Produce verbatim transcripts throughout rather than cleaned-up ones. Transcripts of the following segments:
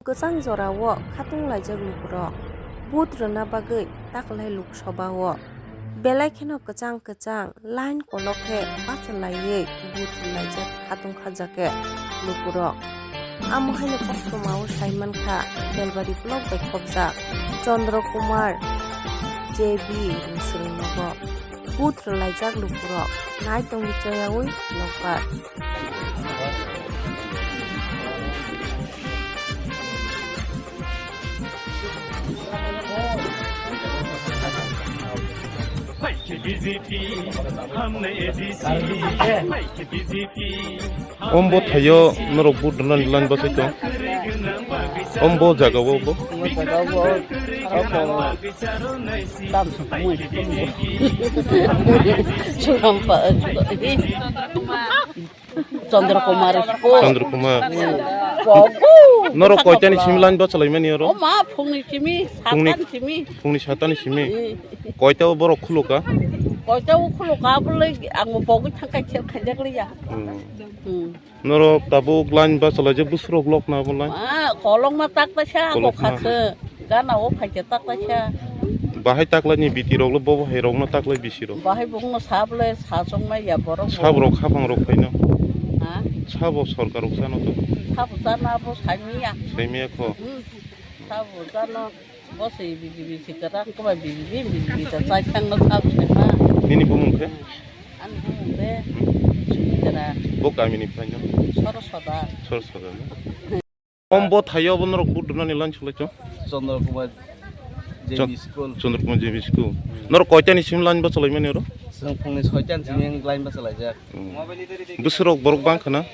Kwchang jorao khatung laijak lukurok. Vote rwna bagwi taklai Lok Sabha o belai kheno kwchang kwchang line kolok khe bachalaiwi vote rwlaijak khatung khajakhe lukurok. Amo haino koktwmao saimankha Belbari block bai khopjak Chandra Kumar J B ni swrwngnogo. Vote rwlaijak lukurok nai tongwi chayaui nokbar. Ombo thaio norok vote rwnani line bachai tong. Ombo jaga o bo. Omo jaga o bo, omo tam sukmui. Chwng pa. Chandra Kumar. Chandra Kumar. Pogo. Norok koitani simi line bachalaimani oro? O ma, phungni simi, phungni, satani simi. Phungni satani simi. Hmm. Koita o borok khuluka? Koita o khuluka, bolai ang bo pogwi thangkai sel khaijak liya. Hmm. Hmm. Norok tabuk line bachalaijak bwswrok lokna bo line? Ah, kolokma tak taisa, kolokma. Bo khakhe. Gana o phaikhe tak taisa. Bahai taklaini biti rok le bo hai rokno taklai bisi rok. Bahai bungno sablai sa chongmai ya borok. Sabrok hapang rok phaino. Ha? Sabo sorkar rok sano to. Sabo sana bo saimiya. Saimiya kho. Hmm. Sabo sana. Bo se B J P se kwrak kwbai B J P, B J P ta chai thangno sabo se ma. Nini bumung khe? Ani bumung khe Sumitra. Bo kamini phaino? Sorosoda. Sorosoda no? Om bo thaio bo norok vote rwnani line sulai chong? Chandra Kumar J B Chon-, School. Chandra Kumar J B School. Norok koitani simi line bachalaimani oro? Chwng phungni soitani simi line bachalaijak. Hmm. Bwswrok borok bangkha na?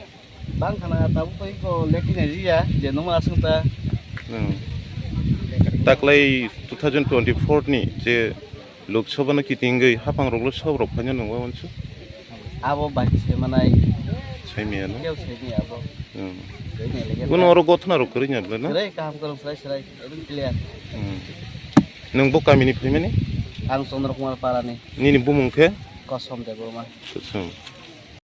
Bangkha na, tabuk bai ko leki nai ya, je numa aswng ta. Hmm. Taklai two thousand twenty-four ni je Lok Sabha no kitingwi hapang rok lo sob rok phaina nungwa wansu. Abo bai se manai. Saimiya no? Keu saimiya abo. Hmm. Saimiya lagi. Kuno oro gothna rok kwrwi nya bwle na? Kwrwi kaham kwrwng swrai swrai, ekdom clear. Hmm. Nwng bo kamini phaimani? Ang Chandra Kumar Parani. Nini bumung khe? Kosom Debbarma. Kosom.